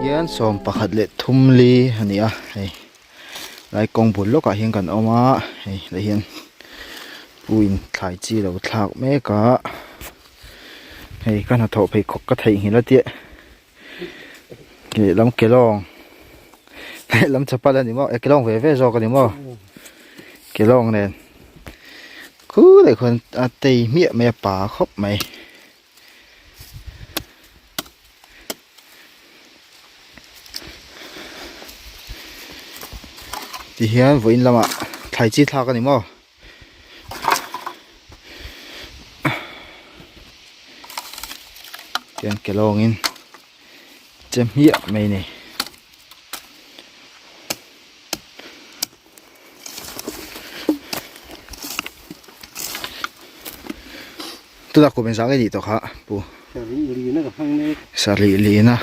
Hian 11 34 a ni a hei lai kawng bul lawkah hian kan awm a hei lah hian pu in thlai chi lo thlak mek a hei ka hnathawh pheikhawk ka theihnghilh a tia lehlam kelawng lehlam chapal a ni maw eh kelawng ve ve zawk a ni maw kelawng nen khulai khuan a tei hmiah mai a pa khawp mai. Tihian vawiin lamah thlai chi thlak a ni maw? Tihian ke lawngin che hmiah mai a ni. Tunah kum engzah nge nih tawh kha pu? Sarih lina ka hmang mek. Sarih lina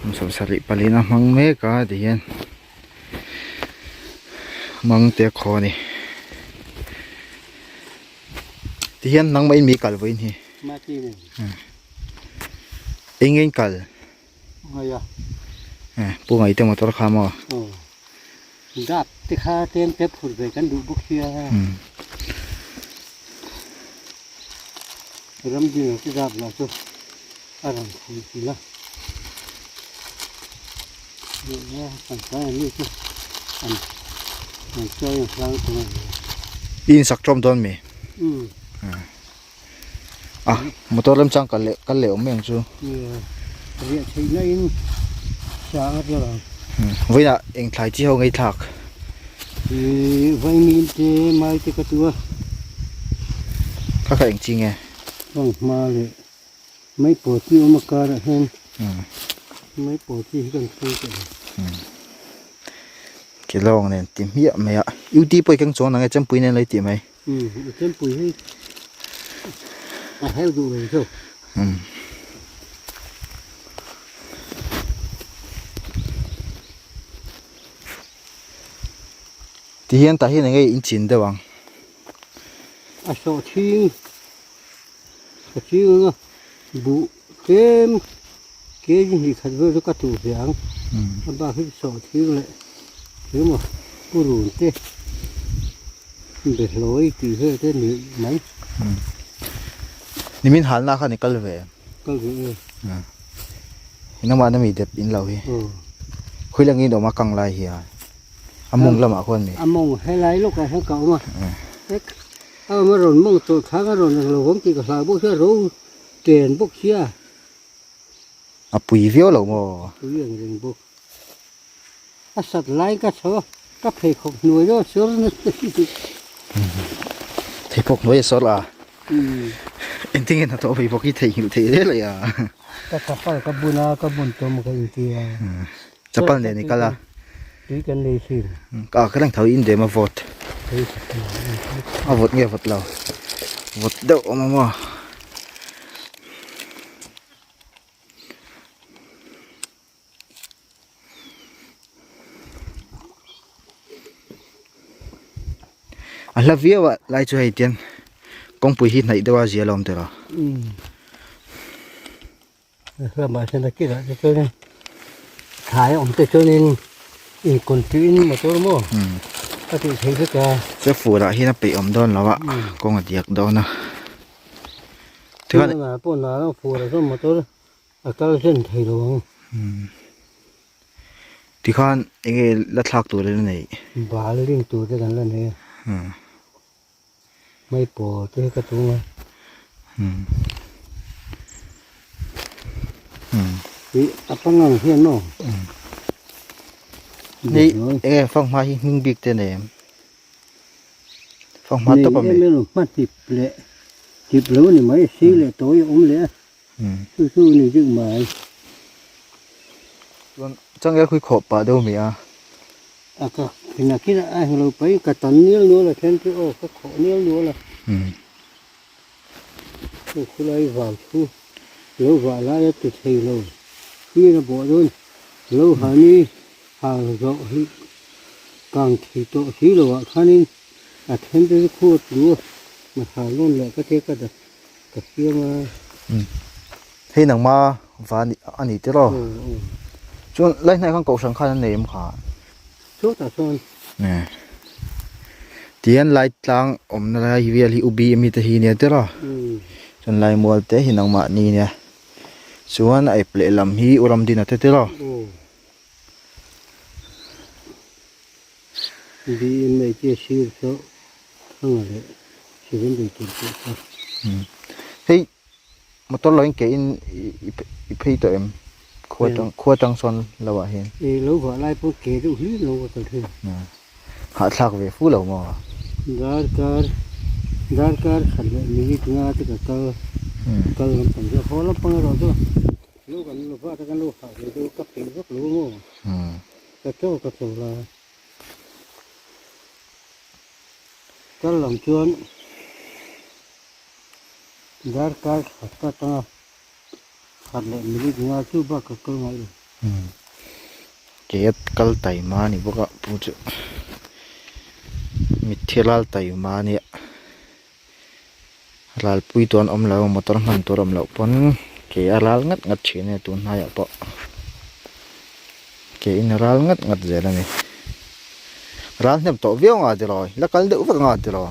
umm sarih palina hmang mek a tihian hmang te khaw a ni. Tihian nangmah in mi kal vawiin hi. Eng nge in kal? Ngaia. Eh, pu ngai te motor kha maw? Aw. Dap te kha tlem te phur ve kan duh bawk sia. Hmm. Ram din te dap la chu a ran phui si la. Ya, kan sai an ni chu. An an chawi an hlang tung a. In sak tawm dawn mi? Hmm. A motor remchang kal leh kal leh awm mai ang chu. Nia riah theih na in sang a tel ang. Vawiinah eng thlai chi ho ngei thlak? Ih vaimim te mai te ka tu a. Kha kha eng chi nge? Bang hma leh mai pawh chi awm a karah hian mai pawh chi hi kan thleng tawh lo. Kelawng nen ti hmiah mai a. UT pawh i keng chuang nang e chempui nen lo i tih mai. Umm chempui hi a hel duh lo zawk. Umm. Ti hian tah hian enge in chin deuh ang. A sawh chhing a chhing anga buh tlem kg hnih khat vel chu ka tuh ve ang. A bak hi sawh chhing leh engemaw purun te. Behlawi tih vel te ni mai. Nimin halna khan i kal ve em? Kal ve e. Engmah na mi dep in lo hi. Khawi lang in awm a kang lai hi a. A mawng lamah khuan mi. A mawng helai lawkah hian ka awm a. A awm a rawn mawng tawh thlang a rawn lang lo vang tih ka hlau bawk sia ro chen bawk sia. A pui viau lo maw? Pui ang reng bawk. A sat lai ka chho a, ka pheikhawk hnuai deuh a sawr nasa si duh. Pheikhawk hnuai a sawr a? Engtin nge hnathawh pheikhawk hi theihnghilh theih zel a? Ka chapal ka bun a, ka bun tawm ka inti a. Chapal nen i kal a? Tui kan nei thin. Ka ka reng tho in dem a vawt. A vawt nge vawt lo? Vawt deuh awm a maw? A hla viau a lai chu hei tian kawngpui hi hnaih deuh a zia lo awm tawh lo. Lamah hian a kilah te chuanin thlai a awm te chuanin inkawntuihin motor maw a tih theih vek a. Chu fur ah hian a peih awm dawn lo a kawng a diak dawn a. Tuna pawh nâ lo fur ah chuan motor A kal hlen thei lo ang. Tikhan enge la thlak tur ila neih? Bal ring tur te kan la nei a. Mai pawl te hi ka tum a. Ih a pangang hian maw? Ni enge fanghma hi hming bik te nei em? Fanghma tawp a mi? Nei em em hma tip leh tip lo ni mai si leh tawi a awm leh a. Chu chu ni deuh mai. Chuan changel khui khawh pah deuh mi a. A ka kina kina a heng lo pai ka tan nial nual a then chu aw ka khawh nial nual a. Chu khulai vau chu lo vah lai a ti thei lo. Hmin a bawh dawn lo hani hal zawh hi kang thei tawh si lo ah khanin a then te chu khu a tlu a hmasa lawn leh ka te ka dah. Ka siam a. Hei nangma va a ni tiraw? Chuan lai hnaiah khan kohhran khan an nei em kha? Chutah chuan. Tihian lai tlang awmna lai vel hi ubi ami te hi nia tiraw? Chuan lai mual te hi nangmahni nia. Chuan a ep lehlam hi u Ramdina te tiraw? BMA te sir chu thanga leh sivan bei tur pawh kha. Hei motor lo in ke in i phei tawh em? Khua tang khua tang sawn lo ah hian. E lo vah lai pawh ke deuh hlir lo ka kal thin. Hahthlak ve fu lo maw? Darkar darkar khat leh minute nga te ka kal kal lampang chu haw lampang erawh chu lo kan lo vah te kan lo hah ve deuh ka peih vak lo maw? Ka chaw ka chaw la. Kal lam chuan darkar khat ka tang a, khat leh minute nga chu bak ka kal ngai lo. Keia kal taima a ni bawk a pu chu mitthi ral taima a nia ralpui tur an awm lo motor hman tur a awm loh pawn ke a ral ngat ngat thin a ni tun hnaiah pawh ke in a ral ngat ngat zel a ni ral hnem tawh viau anga tiraw la kal deuh vek anga tiraw.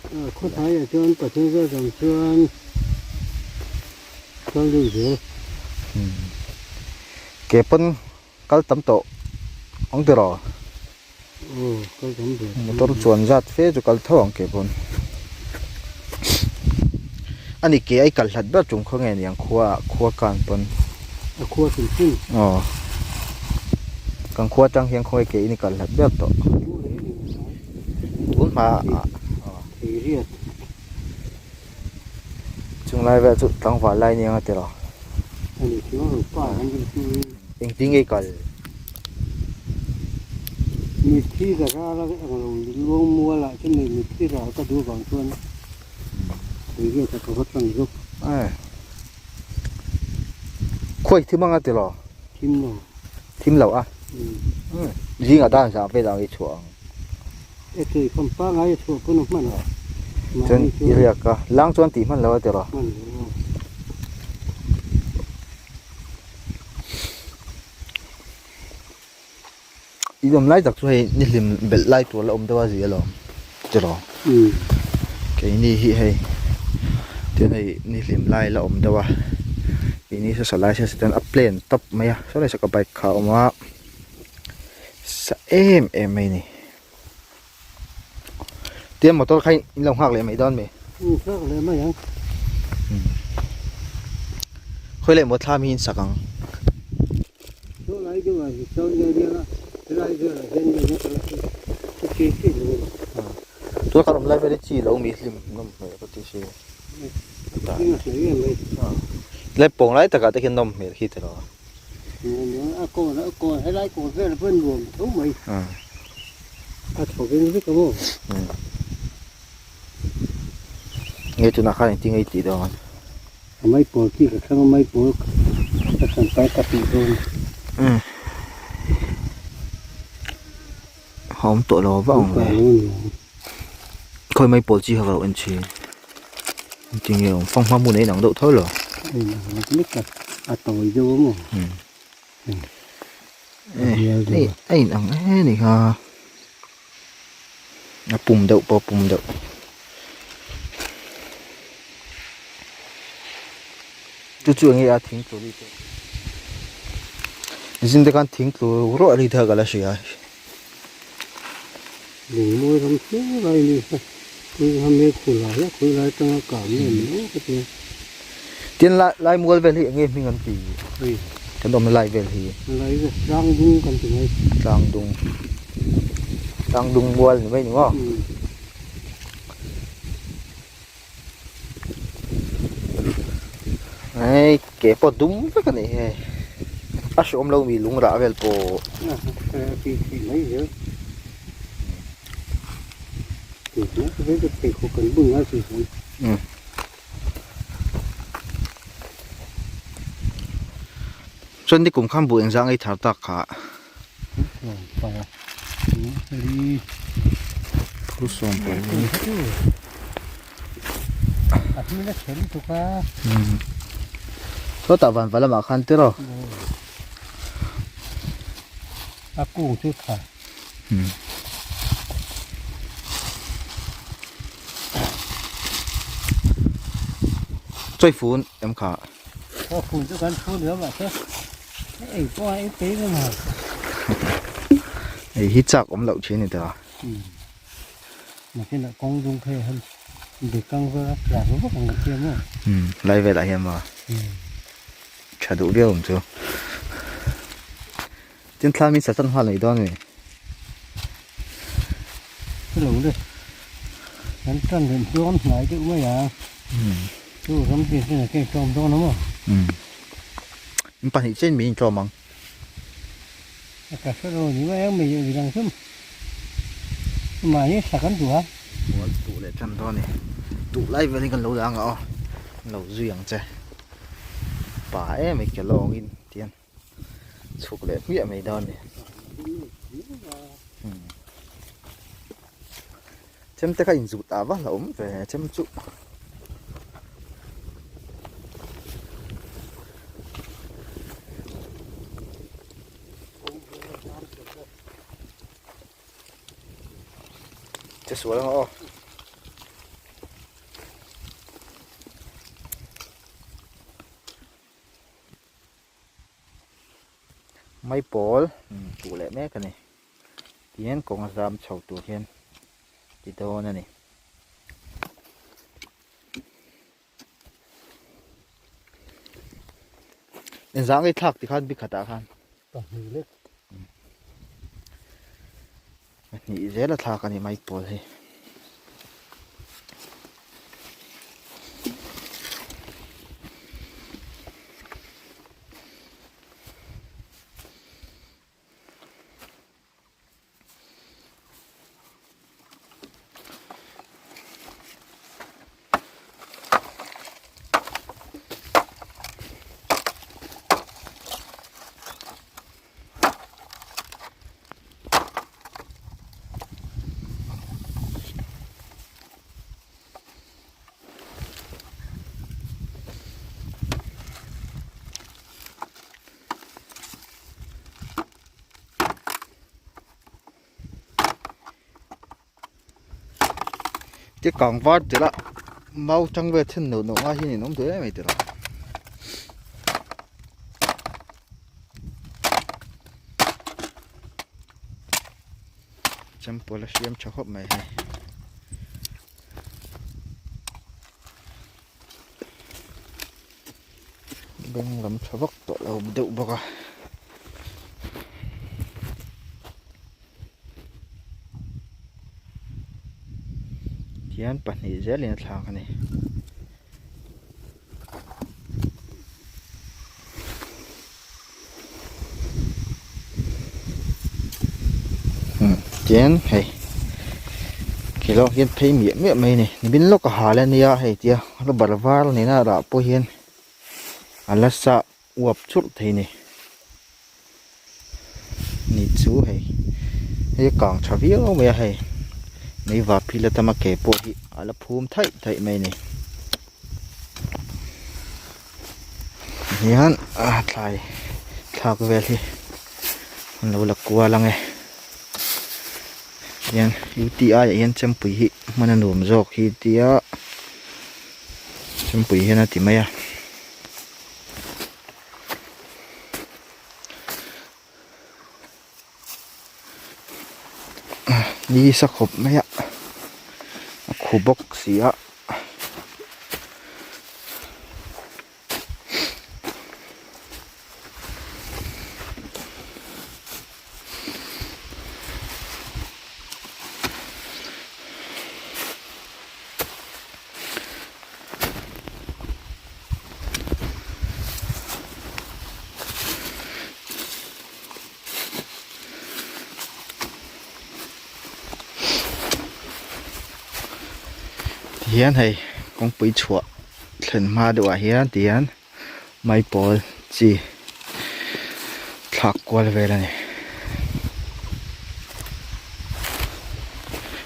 Khawthaiah chuan Pathian zawt ang chuan kal deuh zel. Ke pawn kal tam tawh ang tiraw? Aw kal tam ve. Motor chuan zat fe chu kal tho ang ke pawn. Ani ke ai kal hlat ber tum khaw nge niang khua ah khua kan pawn. A khua hrim hrim. Aw. Kan khua tang hian khawnge ke in i kal hlat ber tawh. Tun hma ah. Thei riat. Chung lai vel chu tlangval lai nia nga tiraw. Ani chu pa an rin chu in. Engtin nge i kal? Mitthi ka ral a ang lo luang mual ah chuan nei mitthi ral ka duh vang chuan thei riat ah ka va tlang zawk. Ae. Khuai thim anga tiraw? Thim lo. Thim lo a? Zingah dan zah vel ang i chhuah ang. E tui khawm pangai a chhuah pawn a hman a. Chuan i riak a, lang chuan tih hman lo a tiraw? Hman lo. I awm lai tak chu hei ni hlim belh lai tur la awm deuh a zia alawm tiraw? Keini hi hei tian hei ni hlim lai la awm deuh a, keini saw lai saw chuan a plane tawp mai a, saw lai saw ka bike kha a awm a. Sa em em mai ni. Tia motor kha in lo nghak leh mai dawn mi? Nghak leh mai ang. Khawi leh maw thlam hi in sak ang? Chaw lai deuh ah hi chuan nge nia helai velah hian nge nia ka la hre ka chi chi lo a ni. Tuna kan awm lai vel hi chi lo mi hlim nawm hmel ka ti si. Hlim a hmel em mai. Lai pawng lai takah te khian nawm hmel khi tiraw? A kawn a kawn helai kawn vel pawh nuam tho mai a tho veng vek a maw. Nge tunah khan engtin nge i tih dawn? A maipawl khi ka thlang a maipawl ka hran pai ka tih dawn. A awm tawh lo vang ang le. Khawi maipawl chi kha ka lo en thin. Engtin nge awm fanghma hmun a inang deuh tho lo. A inang mek mek a, a tawi deuh a maw? Hei a inang e ni kha. A pum deuh pawh a pum deuh. Chu chu enge a thing tlu ri te. Zing te khan thing tlu ruah ri te kha ka la hria. Lungmawi ram hle lai a ni kha. Tui kha me khu lai a khawi lai atanga kah nge ni aw ka ti a. Tin lai lai mual vel hi enge hming an ti? Kan awmna lai vel hi. Lai vel tlang dung kan ti mai. Tlang dung. Tlang dung mual ni mai ni maw? Hei ke pawh dum vek a ni hei a hreawm lo mi lung rah vel pawh. Chuan nikum khan buh engzah ngei thar tak kha. Phur sawm pali. Sawtah vanva lamah khan tiraw? A kung chu tha. Chawi fun em kha. Chawi fun chu kan thu leh mahse ei pawh a ei pei reng a. Ei hi chak awm loh thin a ni ta. Nakinah kawng dung phei han bekang vel a tla vak ang che maw. Lai velah hian maw. Tha duh viau ang chu. Tin thla min satan nghal nei dawn a ni. Hello le. Kan tan leh dawn hnai deuh mai a. Chu ram tin ten a keng tlawm dawn a maw. In pahnih chen min intlawm ang. A ka hre lo ni mai ang mai leh midang chu mahni sak an duh a. Bual tuh leh tan dawn a ni. Tuh lai velin kan lo dah ang a aw. Lo zui ang che. Pa em mai ke lawngin tian chhuk leh hmiah mai dawn a ni. Chem te kha inzut ah va la awm ve chem chu. Che sual ang aw. Mai pawl tuh leh mek a ni. Tihian kawng a zam chho tur hian ti dawn a ni. Engzah nge thlak tikhan bikhatah khan? Pahnih lek. Pahnih zel a thlak a ni mai pawl hi. Te kang var tel a mau tang vel then neuh neuh ngai hian in awm duh em mai tiraw. Chempawlh a hriam tha khawp mai hei. Beng lam tha vak tawh lo deuh bawk a. Tihian pahnih zelin a thlak a ni. Tian hei khi lawng hian phei miah miah mai a ni nimin lawk a hal a nia hei tia rubber var nena rah pawh hian a la sa uap churh thei a ni ni chu hei hei a kang tha viau mai a hei mei vap hi la tam a ke pawh hi a la phum thaih thaih mai a ni. Hian a thlai thlak vel hi an lo la kual ang e hian U_T_I ah hian chempui hi hman a nuam zawk hi tia chempui hian a ti mai a. Ni sa khawp mai a a khu bawk si a. Tihian hei kawngpui chhuah thlen hma deuh ah hian tihian maipawl chi thlak kual vel a ni.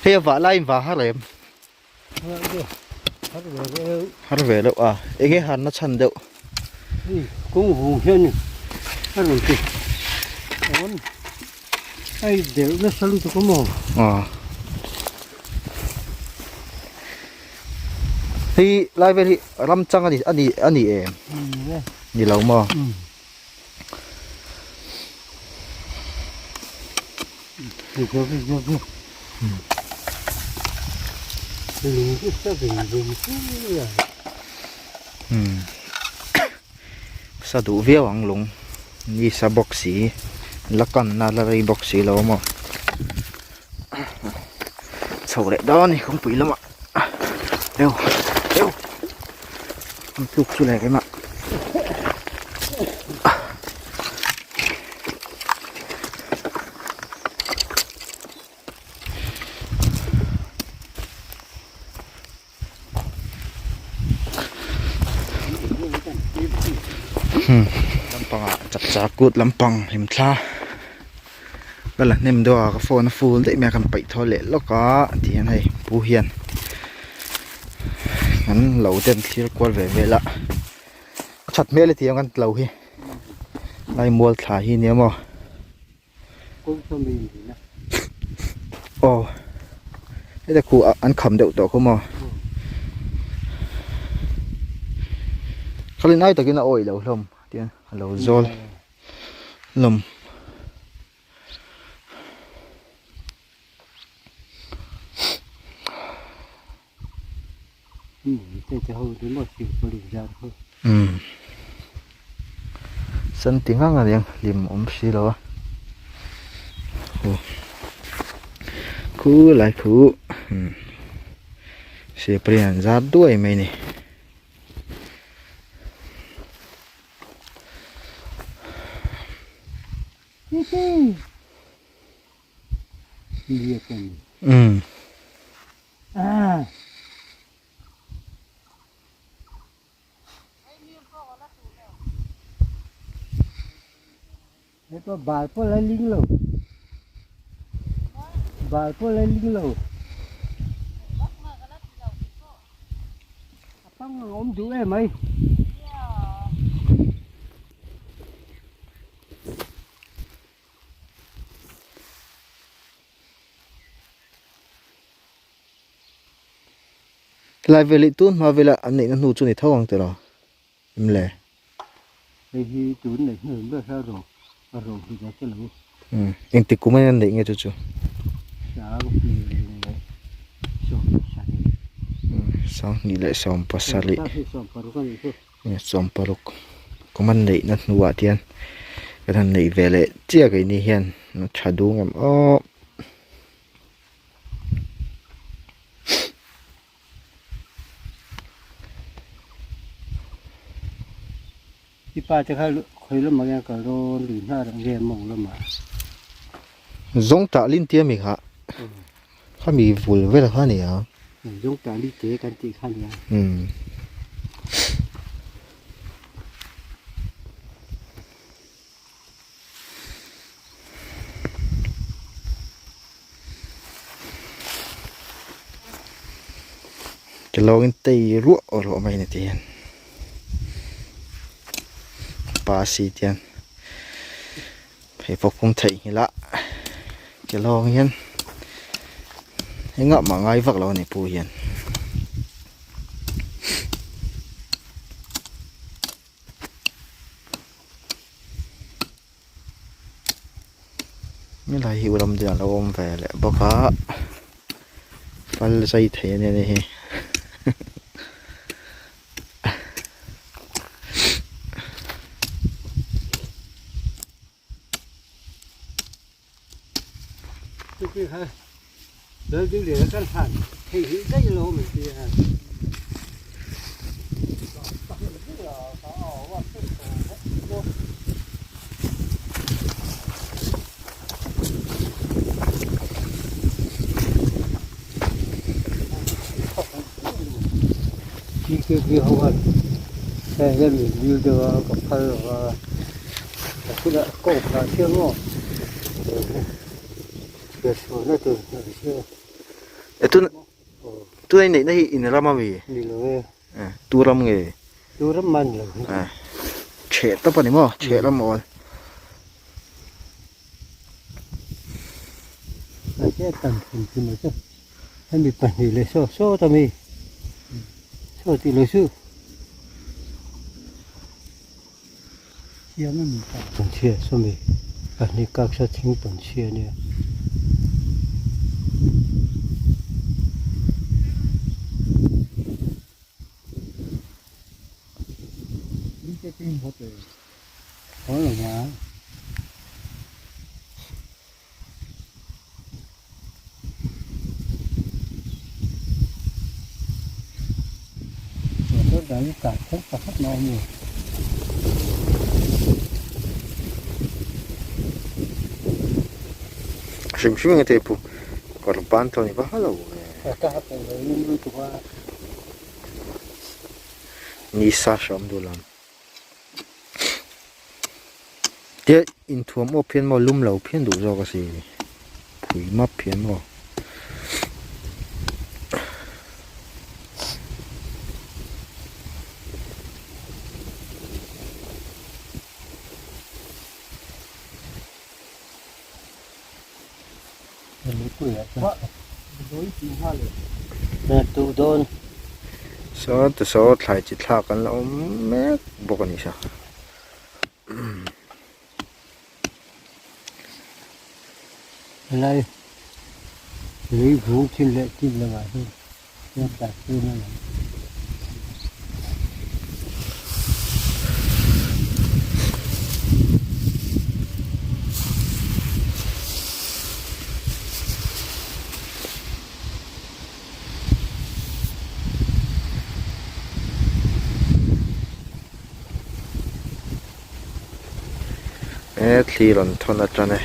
Hei a vah laiin vah har em? Har ve loh a, enge harna chhan deuh? Hei kawng hung hian a rawn ti awn a in delh nasa lutuk a maw? Aw. Hei lai vel hi ram chang a ni a ni a ni em? Ni e. Ni lo maw? Sa duh viau ang lung ni sa bawk si la kanna la rei bawk si lo maw chho leh dawn a ni kawngpui lamah eu eu an tluk chu leh keimah. Lampangah chapchar kut lampang hlimthla ka la hnem deuh a ka phone a full daih mai a kan paih thaw leh lawk a ti hian hei pu hian an lo ten thlir kual ve vel a a that hmel a ti ang kan tlo hi lai mual thla hi nia maw. Aw heta khu an kham deuh tawh khaw maw khalin ai takin a awih lo hlawm tiang a lo zawl hlawm. Umm san ti ngang a niang hlim awm si lo a aw khu lai khu umm sipai an zar duai mai a ni. Umm. Bal pawh la ling lo bal pawh la ling lo a pang ang awm duh em mai. Helai vel hi tun hma vela an neihna hnu chu ni tho ang tiraw em le? Hei hi tun neih hnu ber kha rawh a rawh hmu ta che lo. Umm engtik kum a an neih nge chu chu? Sanghnih leh sawm pasarih. Umm sanghnih leh sawm pasarih. Sanghnih sawm paruk a nih chu. 16 kum an neihna hnuah te hian kan han neih ve leh chiah keini hian a tha dung em aw. I pa te kha khawi lamah nge kal dawn lui hnar ang nge mawng lamah. Zawng tah lin tia mi kha khami vul vel kha a ni a. Zawng tah li te kan tih kha a ni a. Umm. Ke lawngin tei ruah ruah mai a ni tih hian pa si te hian pheikhawk pum theihnghilh a ke lawng hian engah mah ngai vak lo a ni pu hian. Helai hi uram te alo awm ve leh bawk a fal zai thei ania ni hi. E tun tun neihna hi in ram ami? Ni lo e. Tu ram nge? Tu ram man lo. Eh. Chheh tawp a ni maw? Chheh lam awl. Mahse a tam hrim hrim a chu. Hemi pahnih leh saw sawt a mi. Saw tih lo chu. Siam a mi ta. Tawnchhia sawmi pahnih kak sa thing tawnchhia a nia. Hrim hrim ang te pu kawr ban tawh ni vak lo ve. Ni sa hram duh lam. Tia inthuam awp hian maw lum lo phian duh zawk a si phui map hian maw. Saw ti saw thlai chi thlak an la awm mek bawk a ni sa. Helai lei vung thil leh tin lamah hian He thli rawn thawn atang e.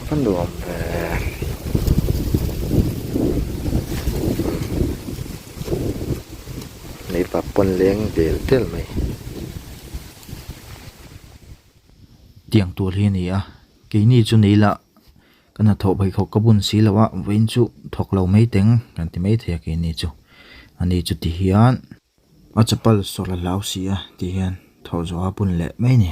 Va nuam ve. Mipa pawn leng del del mai. Tiang tur hi a ni a, keini chu ni ila ka hnathawh pheikhawk ka bun si lo a, vawiin chu thawk lo mai teng kan ti mai thei a keini chu. Ani chu ti hian a chapal sawrh a hlau si a ti hian thawh zawh a bun leh mai a ni.